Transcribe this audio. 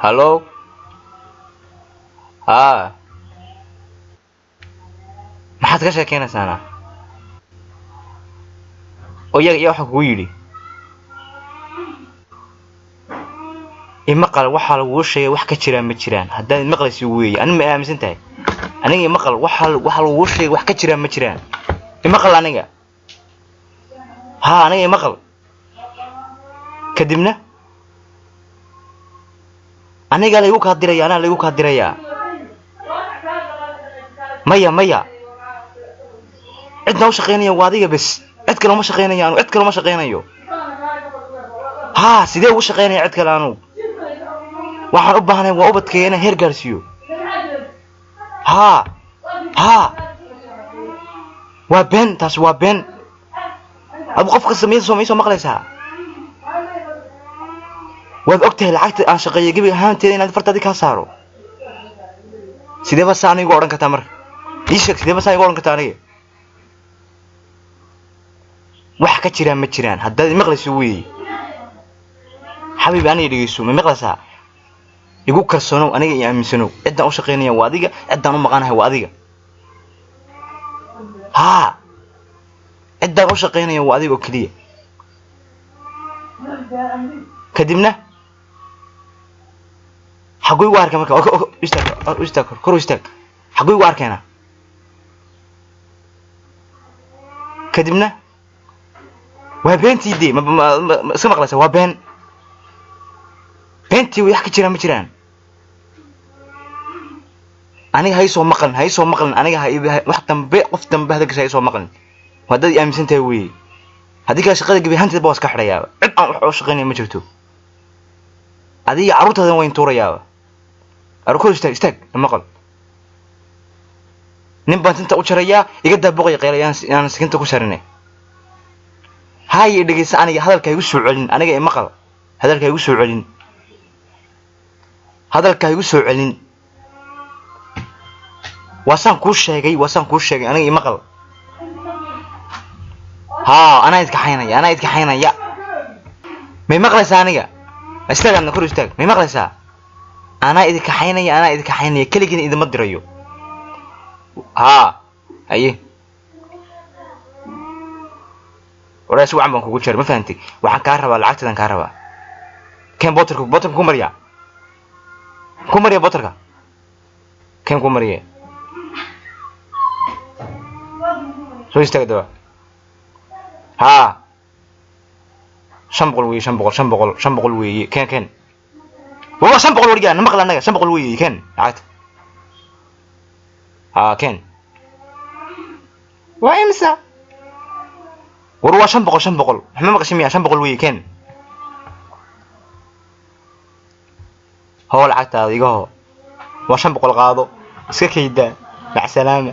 Hallo, haa, maxaad ka sheekeynaysaana? Oo iyaga iya waxa kugu yidhi imaqal, waxaa laguu sheegay wax ka jiraan ma jiraan. Haddaad imaqlaysi weeye, ani ma aaminsan tahay aniga? Imaqal, waxa laguu sheegay wax ka jiraan ma jiraan. Imaqal aniga, haa, aniga imaqal. Kadibna anigaa laygu kaa diraya, anaa laygu kaa dirayaa. Maya maya, cidna u shaqaynaya waa adiga bes, cid kale uma shaqaynayo anu, cid kale uma shaqaynayo. Haa, sidee ugu shaqaynaya cid kale? Anugu waxaan u baahnay waa ubadkayga inaan heer gaarsiiyo. Haa haa, waa been taasi, waa been. Adu qof kasta miya soo maqlaysaa? Waad og tahay lacagta aan shaqeeyay gebi ahaanteeda inaad fartaadi kaa saaro. Sidee ba saa aniga igu odhan kartaa marka? Ii sheeg, sidee ba saa igu odhan kartaa aniga? Wax ka jiraan ma jiraan. Haddaad imaqlayso weeye, xabiibi, aniga dhegeyso, ma maqlaysaa? Igu kalsoonow aniga iyo aaminsanow, ciddaan u shaqaynaya waa adiga, ciddaan u maqanahay waa adiga. Haa, ciddaan u shaqaynaya waa adiga oo keliya. Kadibna xaguu igu arkay marka? Istaag, istaag, kor u istaag. Xaguu igu arkeena? Kadibna waa beentii dee, ma iska maqlaysa? Waa been, beentii. Wax ka jiraan ma jiraan. Aniga ha isoo maqlin, ha isoo maqlin aniga, ha wax dambe, qof dambe hadalkiisa ha isoo maqlin. Waa dad i aaminsan tahay weeye. Haddii kale shaqada gebi ahaanteed ba waa iska xidhayaaba, cid aan wax u shaqaynaya ma jirto. Adiga carruurtaadan wayn tuurayaaba. Kor istaag, istaag, maqal. Nin baan tinta u jarayaa, iga daabuqaya qayla, yaan sikinta ku sarine. Haye, dhegeysa aniga, hadalka ha igu soo celin. Aniga imaqal, hadalka ha igu soo celin, hadalka ha igu soo celin. Waa saan kuu sheegay, waa saan kuu sheegay. Aniga imaqal. Haa, anaa idkaxaynaya, anaa idkaxaynaya. May maqlaysaa aniga? Istaag, adna kor istaag. May maqlaysaa? Anaa idinkaxaynaya, anaa idinkaxaynaya, keligiina idinma dirayo. Haa, haye, waraa si wacan baan kugu jaray, ma fahantay? Waxaan kaa rabaa lacagteedan kaa rabaa. Keen botarka, botarka ku mariya, ku mariya botarka, keen ku mariya. Soo istaag daba. Haa, 500 weeye, 500, 500, 500 weeye. Keen, keen. Waa 500 warigaa, na maqla annaga. 500 weeye, keen lacagta. Haa, keen. Waa imisa? War waa 500, 500. Wax ma maqashay miya? 500 weeye, keen. Hoo lacagtaada, iga hoo. Waa 500, qaado, iska kaydaa. Macsalaama.